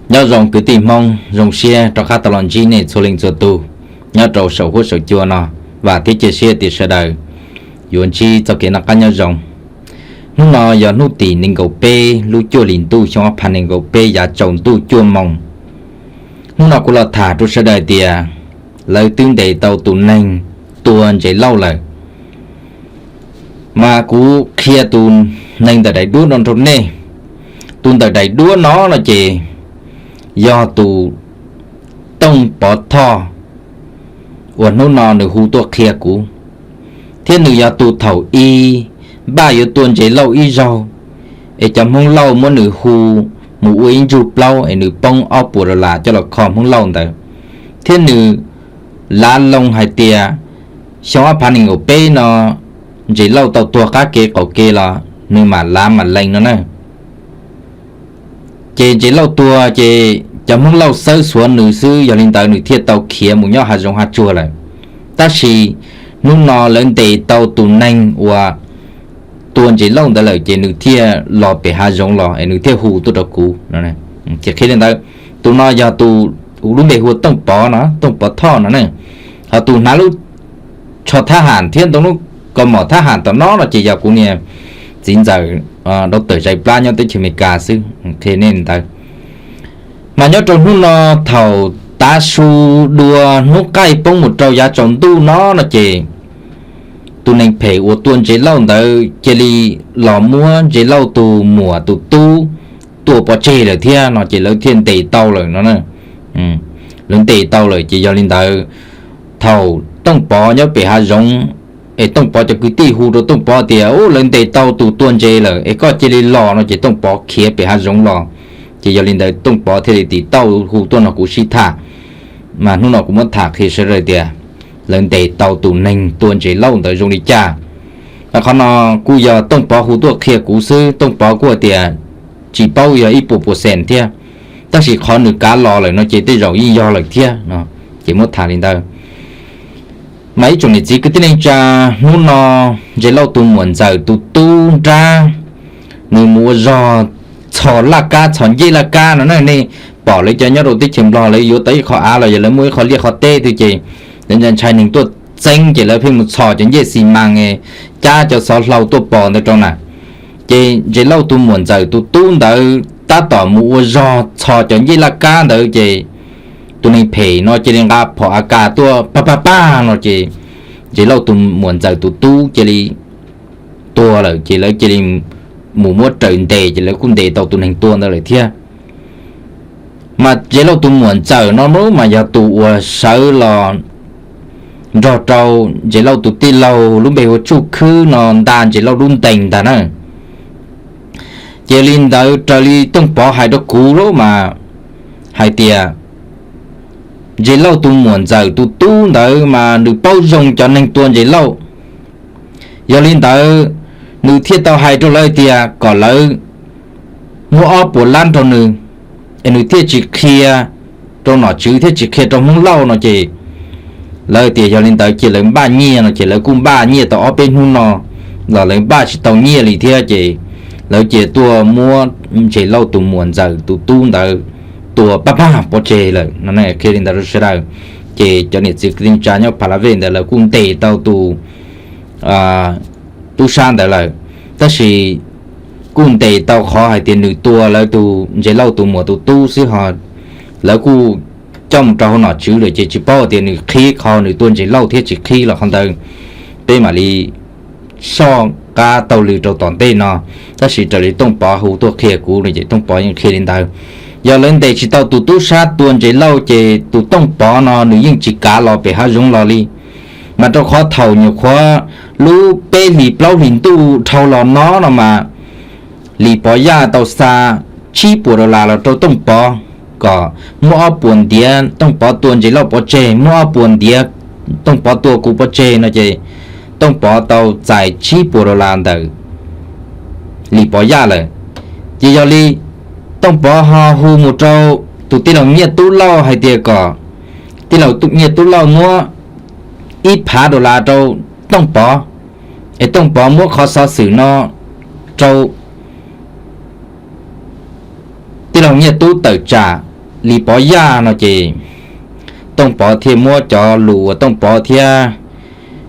Nyob zoo kwv tij Hmoob, zoo siab rov qab tau los ntsib nej txhua leej txhua tus nyob rau saum huab saum cua no. Vam thiab cia siab tias sawv daws yuav ntsib txoj kev noj qab nyob zoo. Hnub no yog hnub tim nees nkaum peb lub cuaj hlis ntuj xyoo ob phav nees nkaum peb yav tsaus ntuj cuaj moos. Hnub no kuv los tham rau sawv daws tias lawv twb ntes tau tus neeg tua Ntses Lauj lawm. Mas kuv qhia tus neeg ntawm daim duab no rau nej. Tus ntawm daim duab no no ces yog tus Tooj Pov Thoj uas hnub no nws hu tuaj qhia kuv, thiab nws yog tus thaum i npaj yuav tua Ntses Lauj ib zaug, es cov Hmoob Lauj muab nws hu mus ua ib ntsug plaub es nws poob ob puas dollar coj los kho Hmoob Lauj ntawd, thiab nws lav loo hais tias xyoo ob phav nees nkaum peb no Ntses Lauj tau tuag qab kev qaum kev los nws mam lav mam lees no na. Ces Ntses Lauj tuag ces cov Hmoob Lauj xawb xuav nws xwb, yog li ntawd nws thiaj tau khiav mus nyob hav zoov hav tsuag lawm. Tab sis hnub no lawv ntes tau tus neeg uas tua Ntses Lauj ntawd lawm ces nws thiaj los pem hav zoov los es nws thiaj hu tuaj rau kuv. Ces qhia li ntawd, tus no yog tus lub npe hu ua Tooj Pov no, Tooj Pov Thoj no ne. Ho tus hnav lub tsho thab ham thiab ntoo lub kaus mom thab ham tom no no ces yog kuv niag txiv ntxawm dau tawm zais plab nyob teb chaws Amelikas xwb, qhia nej ntawd. Mas nyob rau hnub no thaum tav su dua hnub qaij poob mus rau yav tsaus ntuj no no ces tus neeg phem uas tua Ntses Lauj ntawd cia li los muab Ntses Lauj tus muam tus tub tua pov tseg lawm thiab no ces lawv thiaj ntes tau lawm no. Lawv ntes tau lawm ces yog li ntawd thaum Tooj Pov nyob pem hav zoov es Tooj Pov cov kwv tij hu rau Tooj Pov tias, u, lawv ntes tau tus tua Ntses lawm es koj cia li los no ces Tooj Pov khiav pem hav zoov los. Ces yog li ntawd Tooj Pov thiaj li tiv tauj hu tuaj nrog kuv sib tham. Mas hnub no kuv muab tham qhia sawv daws tias lawv ntes tau tus neeg tua Ntses Lauj ntawd zoo li cas. Mas qhov no kuj yog Tooj Pov hu tuaj qhia kuv xwb, Tooj Pov kuj tias tsis paub yog ib puas percent thiab, tab sis qhov nws kav los lawm no ces tej zaum yeej yog lawm thiab no. Ces muab tham li ntawd. Mas ib tsoom niam txiv kwv tij neej tsa, hnub no Ntses Lauj tus muam ntxawm tus tub nrab, nws mus ua zog txhos laj kab, txhos ncej laj kab no na. Nej pom lawv cov nyob rau teb chaws Nplog lawv yuav tau ib qho av los yog lawv muaj ib qho liaj qhov teb twg ces lawv ntshai neeg tuaj txeeb ces lawv pheej mus txhos cov ncej xi mas, cab cov xov hlau tuaj pos ntawd rau na. Ces Ntses Lauj tus muam ntxawm tus tub ntawd tab tom mus ua zog txhos cov ncej laj kab ntawd ces tus neeg phem no cia li nqa phom AK tuaj pag pag pag no ces Ntses Lauj tus muam ntxawm tus tub cia li tuag lawm ces lawv cia li mus muab raws ntes ces lawv kuj ntes tau tus neeg tua ntawd lawm thiab. Mas Ntses Lauj tus muam ntxawm no mas yog tus uas sawv los nrog rau Ntses Lauj tus tij laug lub npe hu ua Tsuj Khwb no nta Ntses Lauj lub ntees ntag na. Ces li ntawd raws li Tooj Pov hais rau kuv lub mas hais tias Ntses Lauj tus muam ntxawm tus tub ntawd mas nws paub zoo cov neeg tua Ntses Lauj. Yog li ntawd nws thiaj tau hais rau lawv tias kom lawv muab ob puas lab rau nws, es nws thiaj tsis qhia rau nom tswv thiab tsis qhia rau Hmoob Lauj no ces lawv tias yog li ntawd ces lawv npaj nyiaj no ces lawv kuj npaj nyiaj tau ob peb hnub no los lawv npaj tsis tau nyiaj li thiab ces lawv cia tuaj muab Ntses Lauj tus muam ntxawm tus tub ntawd tua pab pag pov tseg lawm no. Qhia li ntawd rau sawv daws, ces cov niam txiv kwv tij neej tsa nyob Pha La Vej ntawd lawv kuj ntes tau tus tub sab ntawd lawm, tab sis kuj ntes tau qhov hais tias nws tua lawv tus Ntses Lauj tus muam tus tub xwb ho lawv kuj coj mus rau hauv nom tswv lawm ces tsis paub tias nws qhib qhov nws tua Ntses Lauj thiab tsis qhib los qhov ntawd peb mam li soj qab taug lw rau tom ntej no. Tab sis raws li Tooj Pov hu tuaj qhia kuv no ces Tooj Pov yeej qhia li ntawd. Yog lawv ntes tsis tau tus tub sab tua Ntses Lauj ces tus Tooj Pov no nws yeej tsis kav los pem hav zoov los li. Mas rau qhov thaum nyuam qhuav lub peb hlis plaub hlis ntuj dhau los no no mas Lis Pov Yaj tau xa tsib puas dollar los rau Tooj Pov kom muab ob puas ntiav Tooj Pov tua Ntses Lauj pov tseg, muab ob puas ntiav Tooj Pov tua kuv pov tseg no ces Tooj Pov tau txais tsib puas dollar ntawm Lis Pov Yaj lawm. Ces yog li Tooj Pov ho hu mus rau tus tij laug Nyiaj Tub Lauj hais tias kom tij laug Nyiaj Tub Lauj muab ib phav dollar rau Tooj Pov, es Tooj Pov muab qhov xov xwm no rau tij laug Nyiaj Tub tawm tsam Lis Pov Yaj no ces Tooj Pov thiaj muab cov lus uas Tooj Pov thiab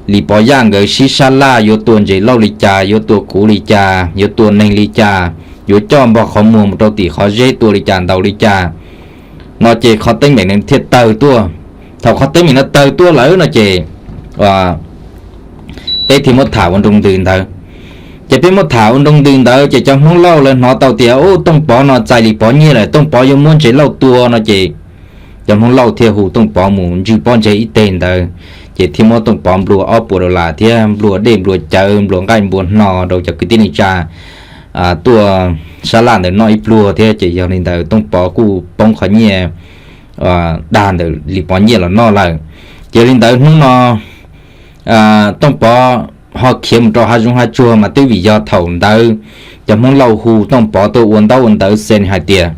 Lis Pov Yaj nkawd sib sab laj yuav tua Ntses Lauj li cas, yuav tua kuv li cas, yuav tua neeg li cas, yuav coj npog qhov muag mus rau tim qhov zeb tua li cas ntaus li cas no ces qhov teeb meem no thiaj tawg tuaj. Thaum qhov teeb meem no tawg tuaj lawm no ces peb thiaj muab tham ua nroo ntws ntawd. Ces peb muab tham ua nroo ntws ntawd ces cov Hmoob Lauj lawv hnov tau tias, u, Tooj Pov no txais Lis Pov nyiaj lawm, Tooj Pov yuav muab Ntses Lauj tua no ces cov Hmoob Lauj thiaj hu Tooj Pov mus ntswj pob ntseg ib teg ntawd, ces thiaj muab Tooj Pov nplua ob puas dollar thiab nplua dej nplua cawv nplua nqaij nplua hno rau cov kwv tij neej tsa tuaj sab laj ntawd noj ib pluag thiab. Ces yog li ntawd Tooj Pov kuj poob qhov nyiaj dag ntawm Lis Pov nyiaj los noj lawm. Ces yog li ntawd hnub no Tooj Pov ho khiav mus rau hav zoov hav tsuag mas twb vim yog thaum ntawd cov Hmoob Lauj hu Tooj Pov tuaj ua ntaub ua ntawv xees hais tias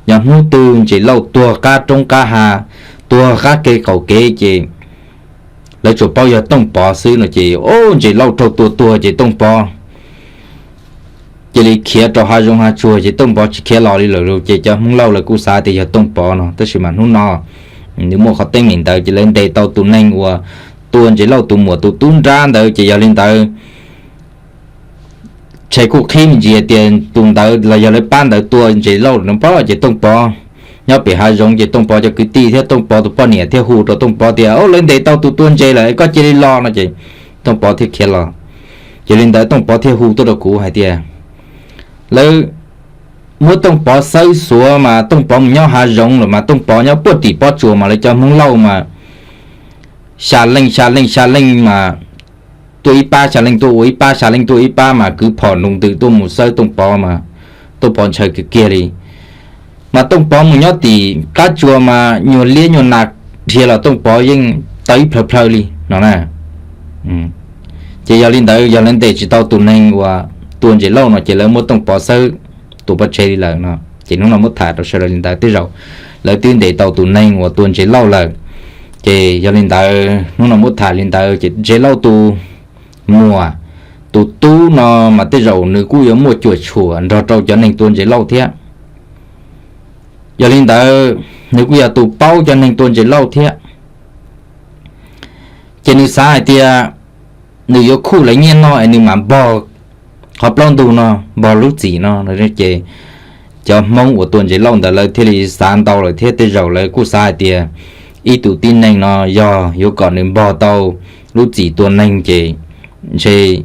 yog hnub twg Ntses Lauj tuag qab roob qab hav, tuag qab kev qaum kev ces lawv tsuas paub yog Tooj Pov xwb no ces, o, Ntses Lauj raug tua tuag ces Tooj Pov cia li khiav rau hav zoov hav tsuag ces Tooj Pov tsis khiav los li lawm lauj. Ces cov Hmoob Lauj lawv kuj xav tias yog Tooj Pov no, tab sis mas hnub no nws muaj qhov teeb meem ntawd ces lawv ntes tau tus neeg uas tua Ntses Lauj tus muam tus tub nrab ntawd. Ces yog li ntawd ntshe kuj qhib me ntsis tias tus ntawd los yog lawv pab ntawd tua Ntses Lauj no pob. Ces Tooj Pov nyob pem hav zoov ces Tooj Pov cov kwv tij thiab Tooj Pov tus poj niam thiaj hu rau Tooj Pov tias, o, lawv ntes tau tus tua Ntses lawm, koj cia li los no ces Tooj Pov thiaj khiav los. Ces li ntawd Tooj Pov thiaj hu tuaj rau kuv hais tias lawv muab Tooj Pov xawb xuav mas Tooj Pov mus nyob hav zoov lawm mas Tooj Pov nyob puag tim pob tsuas mas lawv cov Hmoob Lauj mas xya leej xya leej xya leej mas tuaj ib pab, xya leej tuaj ua ib pab, xya leej tuaj ib pab mas kwv phom nroo ntws tuaj mus xawb Tooj Pov mas Tooj Pov ntshaw kiag kiag li. Mas Tooj Pov mus nyob tim qab tsuas mas nyuag liab nyuag nas dhia los Tooj Pov yeej tau ib plhaw plhaw li no na. Ces yog li ntawd yog lawv ntes tsis tau tus neeg uas tua Ntses Lauj no ces lawv muab Tooj Pov xawb tua pov tseg li lawm no. Ces hnub no muab tham rau sawv daws li ntawd, tej zaum lawv twb ntes tau tus neeg uas tua Ntses Lauj lawm. Ces yog li ntawd hnub no muab tham li ntawd ces Ntses Lauj tus muam tus tub no mas tej zaum nws kuj yuav muaj cuam tshuam nrog rau cov neeg tua Ntses Lauj thiab. Yog li ntawd nws kuj yog tus paub cov neeg tua Ntses Lauj thiab. Ces nws xav hais tias nws yuav khuj lawv nyiaj no es nws mam npog qhov plaub ntug no, npog lub txim no. Ces cov Hmoob uas tua Ntses Lauj ntawd lawv thiaj li xav ntau lawm thiab, tej zaum lawv kuj xav hais tias ib tug tib neeg no yog yuav kom nws npog tau lub txim tua neeg ces ntshe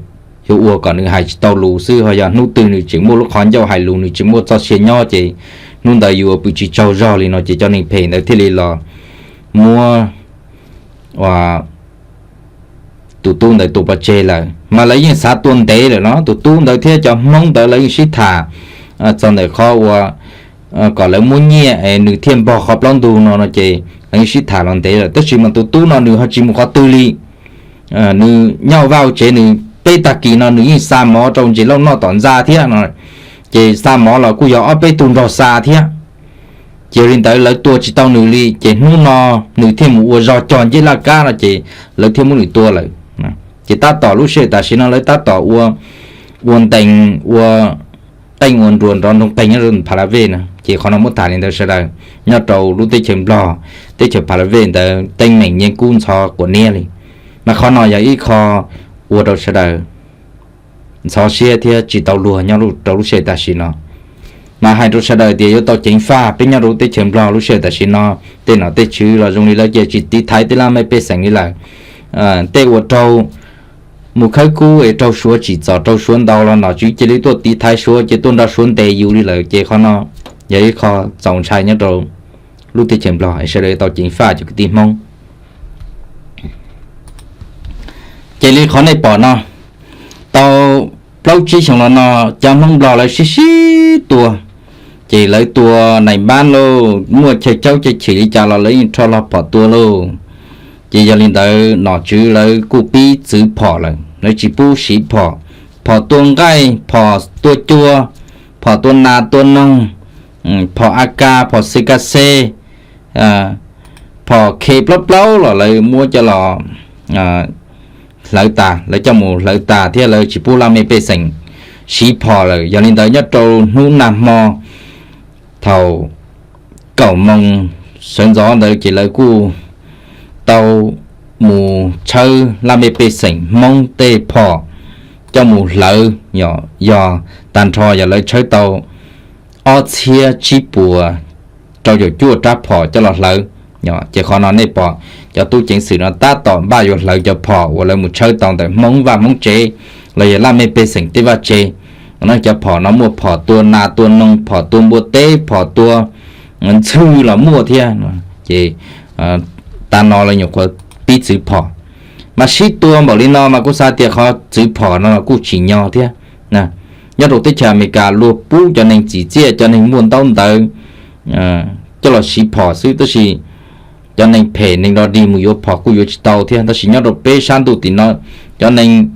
yuav ua kom nws hais tsis tau lus xwb, ho yog hnub twg nws tseem muaj lub qhov ncauj hais lus, nws tseem muaj txoj sia nyob ces hnub ntawd yuav pw tsis tsaug zog li no. Ces cov neeg phem ntawd thiaj li los muab tus tub ntawd tua pov tseg lawm, mas lawv yeej xav tua ntev lawm no. Tus tub ntawd thiab cov Hmoob ntawd lawv yeej sib tham txog ntawm qhov uas kom lawv muab nyiaj es nws thiaj npog qhov plaub ntug no no ces lawv yeej sib tham los ntev lawm, tab sis mas tus tub no nws ho tsis mus qhov twg li. Nws nyob vaj tsev, nws peb tag kis no nws yeej xa mov rau Ntses Lauj noj tom ntxa thiab no, ces xa mov los kuj yog ob peb tug nrog xa thiab. Ces yog li ntawd lawv tua tsis tau nws li, ces hnub no nws thiaj mus ua zog cog ncej laj kab no ces lawv thiaj muab nws tua lawm. Ces tab tom lub sij hawm tam sim no lawv tab tom ua, ua ntees ua qeej ua nruas nrov nroog qeeg nyob rau Pha La Vej na. Ces qhov no muab tham li ntawd sawv daws, nyob rau lub teb chaws Nplog, teb chaws Pha La Vej ntawd teeb meem yeej kub ntxhov quav niab li. Mas qhov no yog ib qho ua rau sawv daws ntxhov siab thiab tsis tau luag nyob rau lub sij hawm tam sim no. Mas hais rau sawv daws tias yuav tau ceev faj, peb nyob rau lub teb chaws Nplog lub sij hawm tam sim no tej nom tej tswv los zoo li lawv cia tsis tiv thaiv tej laj mej pej xeem li lawm. Tej uas raug mus khawb kub es raug Suav tsim txom raug Suav ntaus los nom tswv cia li tuaj tiv thaiv Suav, cia tuaj nrog Suav ntes yus li lawm. Ces qhov no yog ib qho txaus ntshai nyob rau lub teb chaws Nplog es sawv daws tau ceev faj cov kwv tij Hmoob. Ces li qhov nej pom no, tau plaub tsib xyoos los no cov Hmoob Nplog lawv sib sib tua, ces lawv tua nais npab lauj, muaj chaw caub chaw chim li cas los lawv yeej rho hlo phom tua lauj. Ces yog li ntawd nom tswv lawv kuj pib txwv phom lawm, lawv tsis pub siv phom. Phom tua nqaij, phom tua cua, phom tua nas tua noog, phom A K, phom C K C, phom khe plaub plaub los lawv muab coj los hlawv tas, lawv coj mus hlawv tas thiab lawv tsis pub laj mej pej xeem siv phom lawm. Yog li ntawd nyob rau hnub nag hmo thaum kaum moos sawv ntxov ntawd ces lawv kuj tau mus tshawb laj mej pej xeem Hmoob tej phom coj mus hlawv, yog tag nrho yog lawv tshawb tau ob txhiab tsib puas rau caum cuaj rab phom coj los hlawv. Ces qhov no nej pom cov tub ceev xwm no tab tom npaj yuav hlawv cov phom uas lawv mus tshawb tau ntawm Hmoob vaj Hmoob tsev los yog laj mej pej xeem tej vaj tsev. No cov phom no muaj phom tua nas tua noog, phom tua npua teb, phom tua ntxhw los muaj thiab. Ces tav no lawv nyuam qhuav pib txwv phom, mas sib tua npaum li no mas kuj xav tias qhov txwv phom no kuj tsim nyog thiab. Nyob rau teb chaws Amelikas luag pub cov neeg txim txiaj, cov neeg muaj ntaub ntawv coj los siv phom xwb, tab sis cov neeg phem neeg dog dig mus yuav phom kuj yuav tsis tau thiab. Tab sis nyob rau peb sab ntuj tim no, cov neeg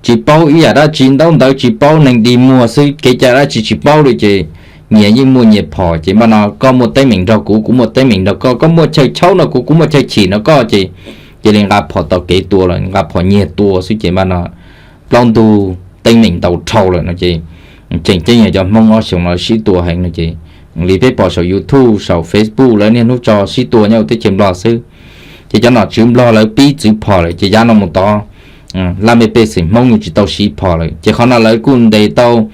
tsis paub ib yam dab tsi, ntaub ntawv tsis paub, neeg dig muag xwb, kev cai dab tsi tsis paub li ces nyias yeej muaj nyias phom. Ces npaj no koj muaj teeb meem nrog kuv, kuv muaj teeb meem nrog koj, koj muaj chaw chaub nrog kuv, kuv muaj chaw chim nrog koj, ces cia li nqa phom taug kev tua lawm, nqa phom nyiag tua xwb. Ces npaj no plaub ntug teeb meem ntau dhau lawm no ces tseem ceeb yog cov Hmoob ob xyoos no sib tua heev no ces li peb pom saum YouTube saum Facebook lawv niaj hnub tso sib tua nyob teb chaws Nplog xwb. Ces cov nom tswv Nplog lawv pib txwv phom lawm ces yav no mus tod laj mej pej xeem Hmoob yeej tsis tau siv phom lawm. Ces qhov no lawv kuj ntes tau,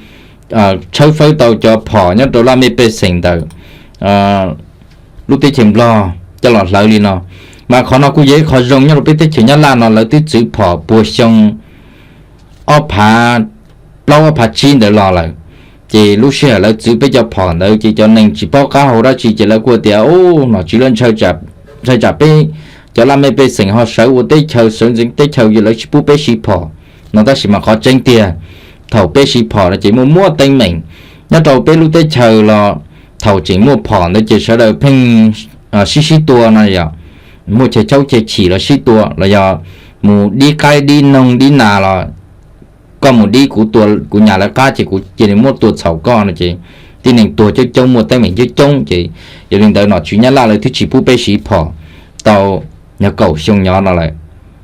tshawb fawb tau cov phom nyob rau laj mej pej xeem ntawm lub teb chaws Nplog coj los hlawv li no. Mas qhov no kuj yog ib qho zoo nyob rau peb teb chaws Nyab Laj no lawv twb txwv phom puag xyoo ob phav plaub ob phav tsib ntawd los lawm. Ces lub sij hawm lawv txwv peb cov phom ntawd ces cov neeg tsis paub qab hau dab tsi ces lawv kuj tias, u, nom tswv lawv ntshai tsam peb cov laj mej pej xeem ho sawv ua teb chaws, sawv ntxeev teb chaws ces lawv tsis pub peb siv phom no. Tab sis mas qhov tseeb tiag, thaum peb siv phom no ces muaj muaj teeb meem nyob rau peb lub teb chaws los thaum tseem muaj phom ntawd ces sawv daws pheej sib sib tua no yom, muaj chaw chaub chaw chim los sib tua los yog mus dib qaib dib noog dib nas los koj mus dib kuv tua kuv nyas lawv qab ces kuv cia li muab tua txhaum koj no ces tib neeg tuag coob coob, muaj teeb meem coob coob. Ces yog li ntawd nom tswv Nyab Laj lawv twb tsis pub peb siv phom tau nyog kaum xyoo nyob no lawm.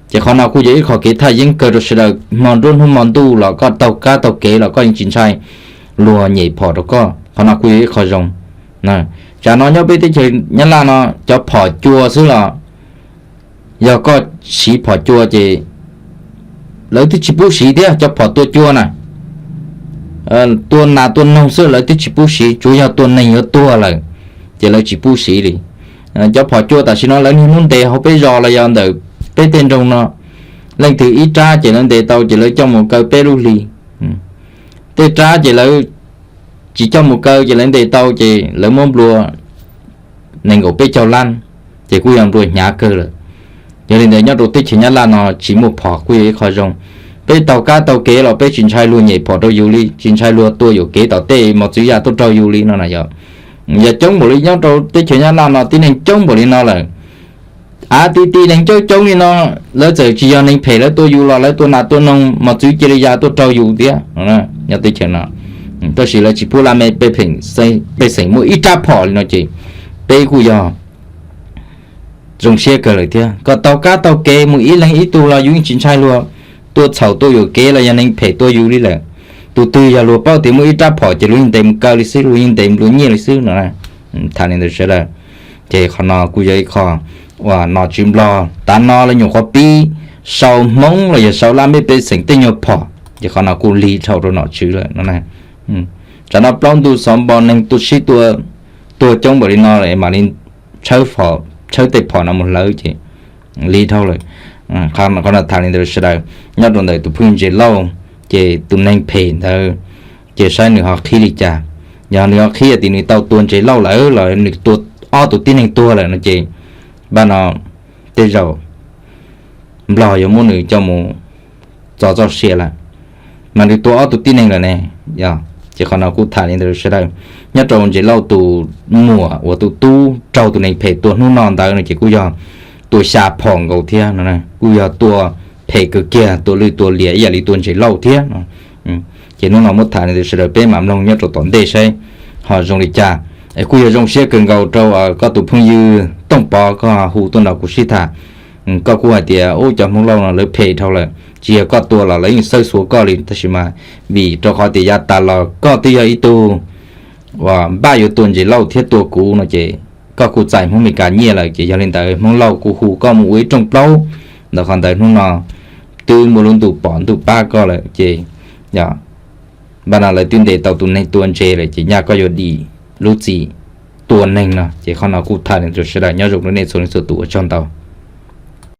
Ces qhov no kuj yog ib qho kev thaj yeeb kawg rau sawv daws, hmo nruab hnub hmo ntuj los koj taug kab taug kev los koj yeej tsis ntshai luag nyem phom rau koj. Qhov no kuj yog ib qho zoo. Tsam no nyob peb teb chaws Nyab Laj no cov phom cua xwb los yog koj siv phom cua ces lawv twb tsis pub siv thiab, cov phom tua cua na, tua nas tua noog xwb lawv twb tsis pub siv, tsuas yog tua neeg yuav tuag lawm ces lawv tsis pub siv li. Cov phom cua tam sim no lawv niaj hnub ntes hauv peb zos los yog ntawm peb tej nroog no, leej twg ib rab ces lawv ntes tau ces lawv coj mus kaw peb lub hli. Tej rab ces lawv tsis coj mus kaw ces lawv ntes tau ces lawv muab nplua nees nkaum peb caug lab, ces kuj yog nplua hnyav kawg lawm. Yog li ntawd nyob rau teb chaws Nyab Laj no tsis muaj phom kuj yog ib qho zoo. Peb taug kab taug kev los peb tsis ntshai luag nyem phom rau yus li, tsis ntshai luag tua yuam kev tom tej mos txwv ya tuaj raug yus li no na yog. Yog coob npaum li nyob rau teb chaws Nyab Laj no tib neeg coob npaum li no lawm, av ti ti neeg coob coob li no, lawv txawm tsis yog neeg phem lawv tua yus los lawv tua nas tua noog mos txwv cia li ya tuaj raug yus thiab nyob teb chaws no. Tab sis lawv tsis pub laj mej pej xeem muaj ib rab phom li no ces peb kuj yog zoo siab kawg lawm thiab. Koj taug kab taug kev mus ib leeg ib tug los yus yeej tsis ntshai luag tua txhaum tua yuam kev los yog neeg phem tua yus li lawm. Tus twg yog luag paub tias muaj ib rab phom ces luag yeej ntes mus kaw li xwb, luag yeej ntes mus nplua nyiaj li xwb no. Tham li ntawd sawv daws. Ces qhov no kuj yog ib qho uas nom tswv Nplog tav no lawv nyuam qhuav pib sau Hmoob los yog sau laj mej pej xeem tej nyuag phom, ces qhov no kuj lig dhau rau nom tswv lawm no. Tsam no plaub ntug xov npo neeg tuaj sib tua tuag coob npaum li no lawm mam li tshawb tej phom no mus hlawv ces lig dhau lawm. Qhov no tham li ntawd sawv daws. Nyob rau ntawm tus phooj ywg Ntses Lauj, ces tus neeg phem ntawd ces saib nws ho qhib li cas. Yog nws ho qhib tias nws tau tua Ntses Lauj lawm los nws tua ob tus tib neeg tuag lawm no ces npaj no tej zaum Nplog yuav muab nws coj mus txo txoj sia lawm, mas nws tua ob tug tib neeg lawm ne. Ces qhov no kuj tham li ntawd sawv daws. Nyob rau Ntses Lauj tus muam uas tus tub raug tus neeg phem tua hnub no ntawd no ces kuj yog tua xya phom nkaus thiab no, kuj yog tua phem kawg kiag, tua lwj tua liam ib yam li tua Ntses Lauj thiab no. Ces hnub no muab tham li ntawd sawv daws peb mam mloog nyob rau tom ntej saib ho zoo li cas. Es kuj yog zoo siab kawg nkaus rau koj tus phooj ywg Tooj Pov koj hu tuaj nrog kuv sib tham. Koj kuj hais tias ub cov Hmoob Lauj no lawv phem dhau lawm, tsis yog koj tua los lawv yeej xawb xuav koj li, tab sis mas vim rau qhov tias yav tas los koj twb yog ib tug uas npaj yuav tua Ntses Lauj thiab tua kuv no ces koj kuj txais Hmoob Amelikas nyiaj lawm, ces yog li ntawd Hmoob Lauj kuj hu koj mus ua ib rooj plaub ntawm qhov ntawd. Hnub no twb muaj lub ntuj pom ntuj pab koj lawm ces yog npaj no lawv twb ntes tau tus neeg tua ntses lawm ces nyaj koj yuav dim lub txim tua neeg no. Ces qhov no kuj tham rau sawv daws nyob zoo rau nej txhua leej txhua tus, ua tsaug ntau.